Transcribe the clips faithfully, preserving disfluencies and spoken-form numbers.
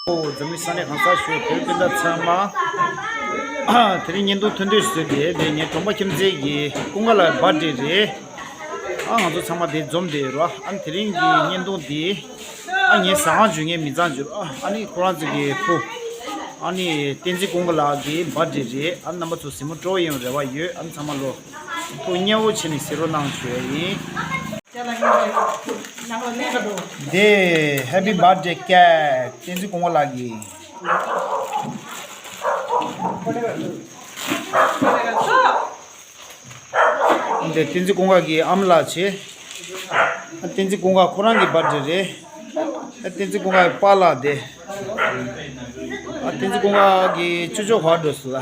ཨོ་འཛམ་གླིང་ས་གནས་གང་སར་བཞུགས་བོད་སྤུན་ཟླ་ཚང་མ། དེ་རིང་བརྙན་ཐུང་ཐུང་ཐུང་ཞིག་བཟོས་ཏེ་དེ་ངའི་གྲོང་པ་ཁྱིམ་མཚེས་ཀྱི་ཀུན་དགའ་ལགས་བར་ཌེ་རེད། ཨ་ང་ཚོ་ཚང་མ་དེ་འཛོམས་བསྡད་ཡོད་ར། ཨ་ནི་དེ་རིང་གི་བརྙན་ཐུང་འདི་ཨ་ངའི་ཟ་ཁང་འཇུ་ངའི་མི་ཚང་འཇུ་ར། ཨ་ནི་ཁོ་རང་ཚོ་གི་བུ་ཨ་ནི་བསྟན་འཛིན་ཀུན་དགའ་ལགས་ཀྱི་བར་ཌེ་རེད། ཨ་ནི་རྣམ་པ་ཚོ་གཟིགས་མོ་སྤྲོ་བོ་ཡོང་རེ་བ་ཡོད། ཨ་ནི་ཚང་མ་ལོ་ཐུགས་མཉེས་པོ་བྱས་ནས་གཟིགས་རོགས་གནང་ཞུ་ཡ་ཡིན། དེ་Happy Birthday Cake བསྟན་འཛིན་ཀུན་དགའ་ལགས་ཀྱི། འདི་བསྟན་འཛིན་ཀུན་དགའ་གི་ཨ་མ་ལགས་བྱས། བསྟན་འཛིན་ཀུན་དགའ་ཁོ་རང་གི་བར་ཌེ་རེད། བསྟན་འཛིན་ཀུན་དགའ་གི་པཱ་ལགས་དེ། བསྟན་འཛིན་ཀུན་དགའ་གི་ཅོ་ཅོ་ག་པར་འགྲོ་སོང་ལ།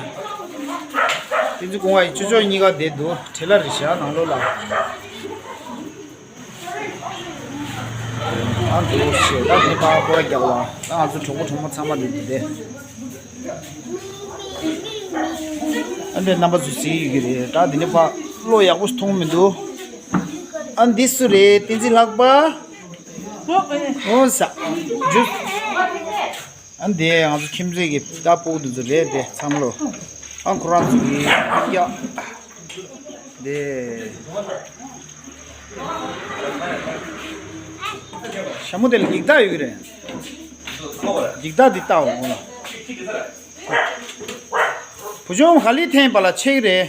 བསྟན་འཛིན་ཀུན་དགའ་གི་ཅོ་ཅོ་གཉིས་ཀ་བསྡད་འདུག་བྲེལ་ལ་རེད་ཤག་ནང་ལོགས་ལ། ཨ་འདུག་ཞེས་ད་ནི་ཕར་སྐོར་རྒྱག་ལ་ད་ང་ཚོ་གྲོགས་པོ་གྲོགས་མོ་ཚང་མ་འདུག་འདི་དེ། ཨ་འདི་རྣམ་པ་ཚོས་གཟིགས་ཡོད་ཀྱི་རེད། ད་འདི་ནི་ཕར་བློ་ཡག་པོ་ཞིག་ཐོངས་མི་འདུག་ཨ་འདི་སུ་རེད། བསྟན་འཛིན་ལྷག་པ། ཨོ་ས། ཇུ། ཨ་འདི་ང་ཚོ་ཁྱིམ་མཚེས་ཀྱི་ད་སྤུ་གུ་འདི་ཚོ་རེད་དེ་ཚང་མ་ལོ། ཨ་ཁོ་རང་ཚོ་གི་ཡ། དེ། ཞྭ་མོ་དེ་ལ་འགྱིག་ཐག་ཡོད་ཀྱི་རེད། འགྱིག་ཐག་འདི་བཏགས་འོང་ལ། བུ་ཆུང་ག་ལེར་འཐེན་པ་ལ་ཆེ་གི་རེད།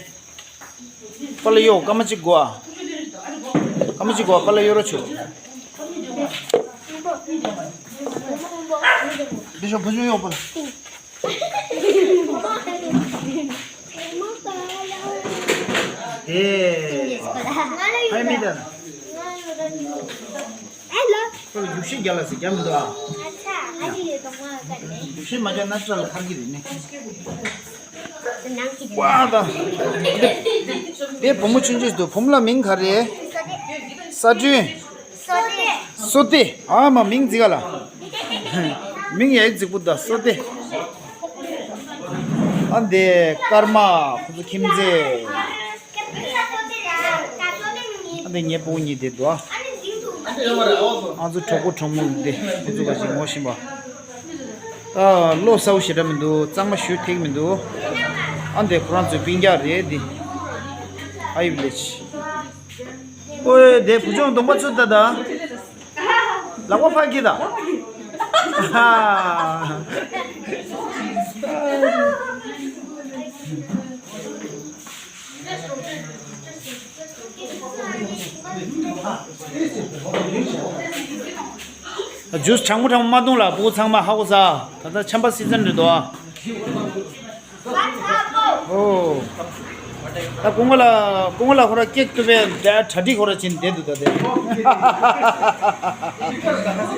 པ་ལ་གཡོག་སྐར་མ་གཅིག་དགོས་ཨ། སྐར་མ་གཅིག་དགོས་ཨ། པ་ལ་གཡོག་རོགས་བྱོས། འདི་ཤོག་བུ་ཆུང་གཡོག་པ་ལ། དེ། ཕ་མི་དང་། ཁོ་ལ་རྒྱུག་ཤིང་རྒྱག་ལ་ཟེར་རྒྱག་མི་འདུག་ཨ། རྒྱུག་ཤིང་མ་རྒྱག་ན་སྐྲ་ལ་འཁར་གྱི་རེད་ནི། ཝ་ད། དེ་བུ་མོ་ཆུང་ཆུང་འདུག་བུ་མོ་ལ་མིང་ག་རེ། ས་བདུན། བསོད་བདེ། ཨ་མ་མིང་རྫིག་ག་ལ། མིང་ཡ་ཡི་རྫིག་པོ་ད་བསོད་བདེ། ཨ་འདི་ཀརྨ་ཁོ་ཚོ་ཁྱིམ་མཚེས། ཨ་འདི་ངའི་སྤུ་གུ་གཉིས་དེ་འདུག་ཨ་ཚོ་གྲོགས་པོ་གྲོགས་མོ་འདི་ཁོ་ཚོ་ག་ཅིག་ངོ་ཤེས་པ། ད་བློ་གསལ་པོ་ཞེ་དྲག་མི་འདུག་གཙང་མ་ཞུ་ཐིག་མི་འདུག་ཨ་འདི་ཁོ་རང་ཚོའི་སྤུན་ཀྱག་རེད་འདི། ཨ་ཡི་བི་ལེ་ཇི། ཨོའི་དེ་བུ་ཆུང་གདོང་པ་ཚུད་ད་ད། ལག་པ་ཕར་གྱིས་ད། ཇུས་གྲང་མོ་གྲང་མོ་མ་འཐུང་ལ་སྤུ་གུ་ཚང་མ་ཧ་གོ་ས། ད་ལྟ་ཆམ་པ་སི་ཛན་རེད་དོ། ཨོ། ད་ཀུན་དགའ་ལགས་ཀུན་དགའ་ལགས་ཁོ་ར་ཀེག་བཏུ་བའི་གྲ་སྒྲིག་ཁོ་ར་བྱིན་བསྡད་འདུག་ད་དེ།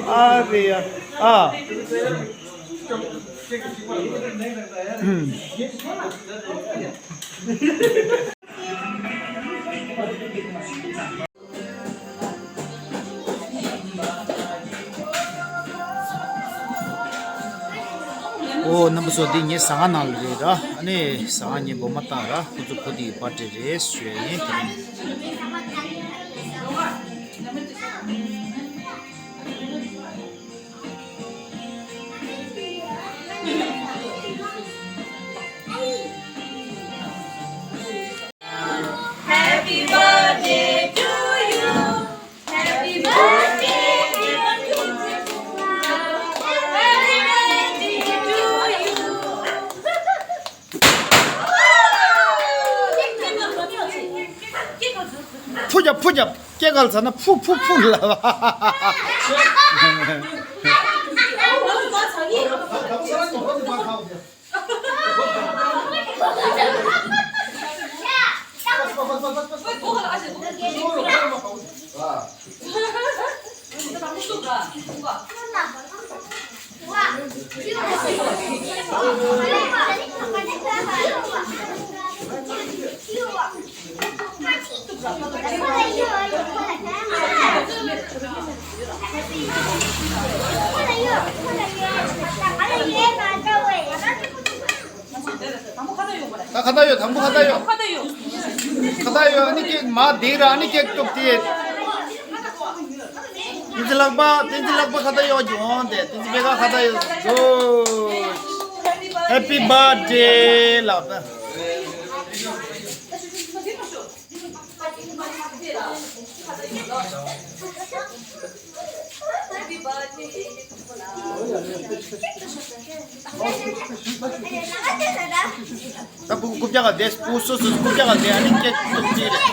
ཨ་རེ་ཡ། ཨ། ཨོ་རྣམ་པ་ཚོ་འདི་ངའི་ཟ་ཁང་ནང་ལ་རེད་ར། ཨ་ནི་ཟ་ཁང་ངའི་སྒོ་མ་བཏགས་ར། ཁོ་ཚོ་བུ་དེའི་པར་ཊི་རེད་ཞུ་ཡ་ཡིན་དེ་རིང་། Happy birthday to you. Happy birthday to you. Happy birthday to you. ཕུ་རྒྱབ་ཕུ་རྒྱབ། སྐྱེས་སྐར་ཚ་ན་ཕུ་ཕུ་ཕུ་ལ། ད་ཁ་བཏགས་ཡོད། དང་པོ་ཁ་བཏགས་ཡོད། ཁ་བཏགས་ཡོད། ཨ་ནི་ཀེག་མར་བསྡད་ར། ཨ་ནི་ཀེག་གཏུབ་དེ། བསྟན་འཛིན་ལག་པ། བསྟན་འཛིན་ལག་པ་ཁ་བརྡ་ཡོད་ཀྱི་འོང་དེ། བསྟན་འཛིན་པད་ཁ་ཁ་བརྡ་ཡོད། Good. Happy birthday ལགས། ད་ཕྲུ་གུ་རྐུབ་བཀྱག་ག་བསྡད། ཕྲུ་གུ་སོ་སོ་རྐུབ་བཀྱག་ག་བསྡད། ཨ་ནི་ཀེག་ཐུག་ཅིག་རེད།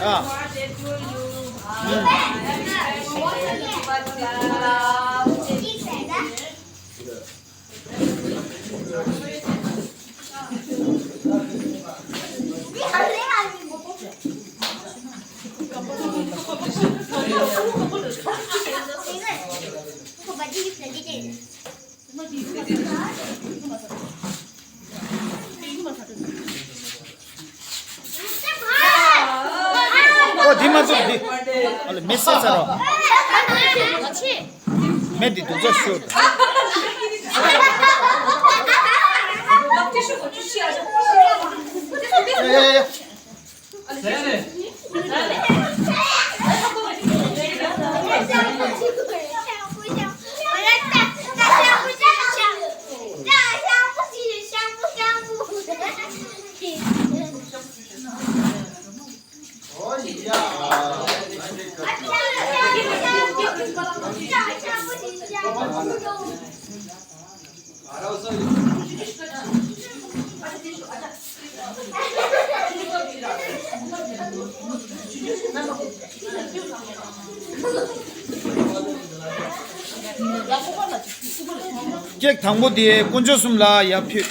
ཨ། ཨོ་འདི་མ་ཚུགས་འདི། ཨ་ལ་མེ་སེ་ཚར་རོ། མེ་འདི་དུག་ཚོ་ཤོར། ཡ་ཡ་ཡ། ཀེག་དང་པོ་དེ་དཀོན་མཆོག་གསུམ་ལ་ཡར་ཕུལ།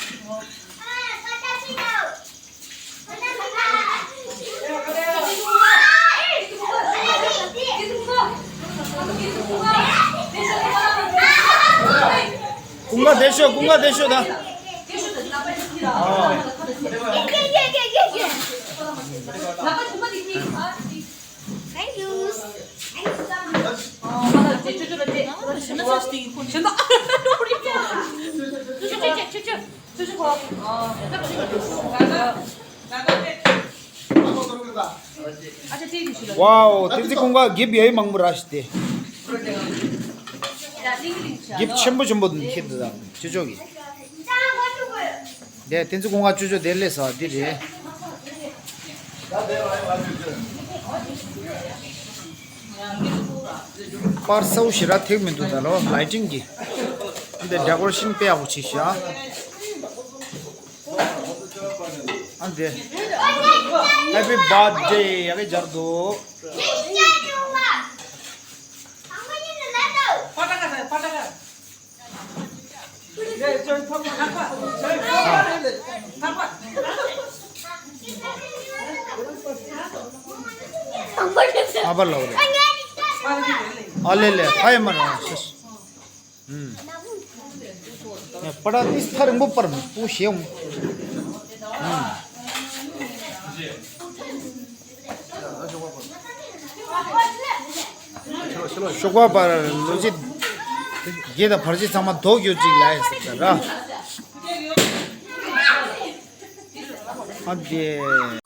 ཀུན་དགའ་བདེ་ཤོག་ཀུན་དགའ་བདེ་ཤོག་ད། Thank you. ཝའོ། བསྟན་འཛིན་ཀུན་དགའ་འགྱེད་པ་ཡ་མང་པོ་རག་ཤི་སྟེ། འགྱེད་པ་ཆེན་པོ་ཆེན་པོ་འཁྱེར་འདུག་ད་ཅོ་ཅོ་གིས། དེ་བསྟན་འཛིན་ཀུན་དགའ་ཅོ་ཅོ་དེ་སླེབས་ས་འདི་རེད། པར་གསལ་པོ་ཞེ་དྲག་ཐེབས་མི་འདུག་ད་ལོ་ལའི་ཊིང་གི། འདི་ཌེ་ཀོ་རེ་ཤན་དཔེ་ཡག་པོ་བྱས་ཤག་ཨ་འདི། Happy birthday ཡག་གི་སྦྱར་འདུག་ཨ་བ་ལོ་རེད། ཨ་ལེ་ལེ་ཧ་ཡ་མ་རང་ཤེས། ཨུམ། ཡ་པ་ཏྲ་ཏིས་ཐག་རིང་པོ་པར་མི་པོ་ཞེ་འོང་། ཨུམ། ཤོག་པ་པར་ལོ་རྒྱུས་རྒྱས་དང་བར་ཆད་ཚང་མ་ཟློག་རྒྱུ་ཅིག་ལ་ཡིན་ཟེར་ད་ར། ཨ་དེ།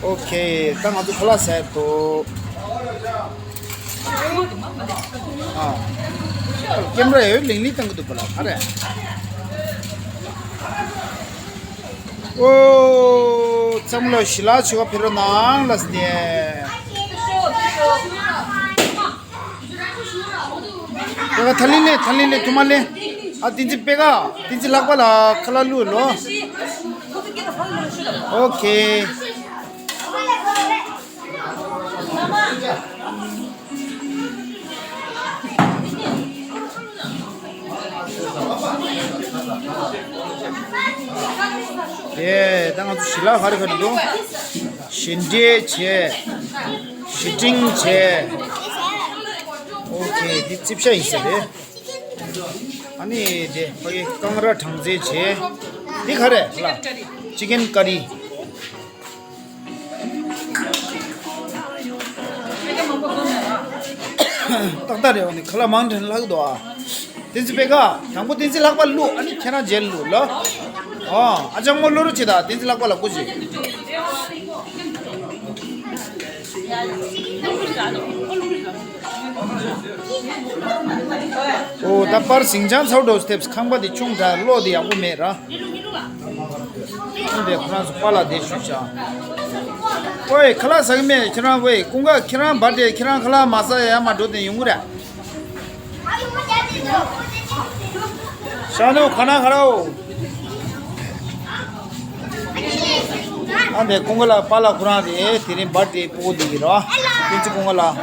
ཨོ་ཁེ། ད་ང་ཚོ་ཁོ་ལ་ཟེར་དོ། ཨ། ཀེམ་ར་ཡོད་ལིང་ལིང་བཏང་གི་འདུག་པ་ལ་ག་རེ། ཨོ། ཚང་མ་ལོ་ཞི་ལ་ཆུ་བ་ཕེ་རོ་ནང་ལ་སྟེ། ད་ག་ཐ་ལི་ལེ་ཐ་ལི་ལེ་ཐུ་མ་ལེ། ཨ་ཏིན་ཙི་པེ་ག་ཏིན་ཙི་ལག་པ་ལ་ཁ་ལ་ལུ་ལོ། ཨོ་ཁེ། དེ་ད་ང་ཚོ་ཞི་ལ་ག་རེ་ག་རེ་འདུག་ཞི་འདྲེ་བྱས། ཞི་ཀྲིང་བྱས། ཨོ་ཁེ། འདི་རྩིབ་ཤ་ཡིན་ས་རེད། ཨ་ནི་དེ་ཕ་གི་རྐང་ར་གྲང་རྩལ་བྱས། འདི་ག་རེ་ལ། ཅི་ཀེན་ཀ་རི། ཏག་ཏག་རེད། འོ་ནི་ཁ་ལག་མང་དྲགས་ལྷག་འདུག་ཨ། བསྟན་འཛིན་པད་ཁ། དང་པོ་བསྟན་འཛིན་ལྷག་པ་བླུག་ཨ་ནི་ཁྱེད་རང་རྗེས་བླུག་ལ། ཨ། ཨ་ཅག་མོ་བླུག་རོགས་བྱེད་དང་བསྟན་འཛིན་ལྷག་པ་ལ་བསྐུར་བྱེད། ཨོ་ད་པར་ཟིང་ཆང་ཚ་བོ་འགྲོ་སྟེ་ཁང་པ་དེ་ཆུང་དྲགས། གློག་དེ་ཡག་པོ་མེད་ར། འདི་ཁོ་རང་ཚོ་པཱ་ལགས་དེ་ཞུ་བྱ། ཝེ་ཁ་ལག་ཟ་གི་མེད་ཁྱེད་རང་། ཝེ་ཀུན་དགའ་ཁྱེད་རང་བར་དེ་ཁྱེད་རང་ཁ་ལག་མ་ཟ་ཡ་མ་འགྲོ་དེ་ཡོང་གི་རེད། ཤ་ནོ་ཁ་ན་ཁ་རའོ། ཨ་འདི་ཀུན་དགའ་ལགས་པཱ་ལགས་ཁོ་རང་རེད། དེ་རིང་བར་དེ་སྤུ་གུ་འདི་གི་རོ། ཏིན་ཙི་ཀུན་དགའ་ལགས།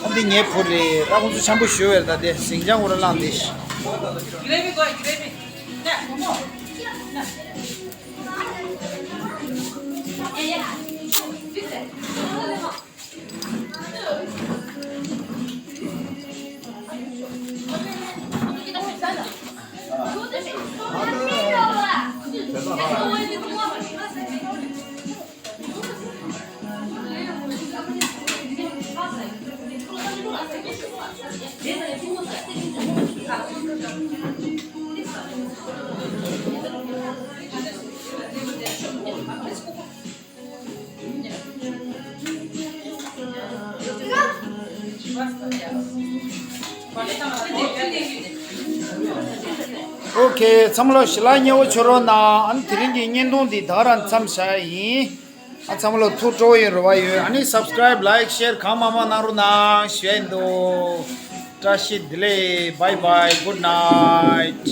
ཨ་འདི་ངའི་བུ་རེད། ད་ཁོང་ཚོ་འཆམ་པོ་ཞུ་བས། ད་དེ་ཟིང་ཆང་ཁོ་རང་བླངས་ཏེ། ཨོ་ཁེ། ཚང་མ་ལ་ཞི་ལ་མཉེས་པོ་བྱོས་རོགས་གནང་། ཨ་ནི་དེ་རིང་གི་བརྙན་ཐུང་འདི་ད་ག་རང་མཚམས་བཞག་ཡིན། ཨ་ཚང་མ་ལ་ཐུགས་སྤྲོ་བོ་ཡིན་རེ་བ་ཡོད། ཨ་ནི་སབ་སི་ཀ་རའིབ་ལའིག་ཤེར་གང་མང་མང་གནང་རོགས་གནང་ཞུ་ཡ་ཡིན་འདུག་བཀྲ་ཤིས་བདེ་ལེགས། Bye bye, good night.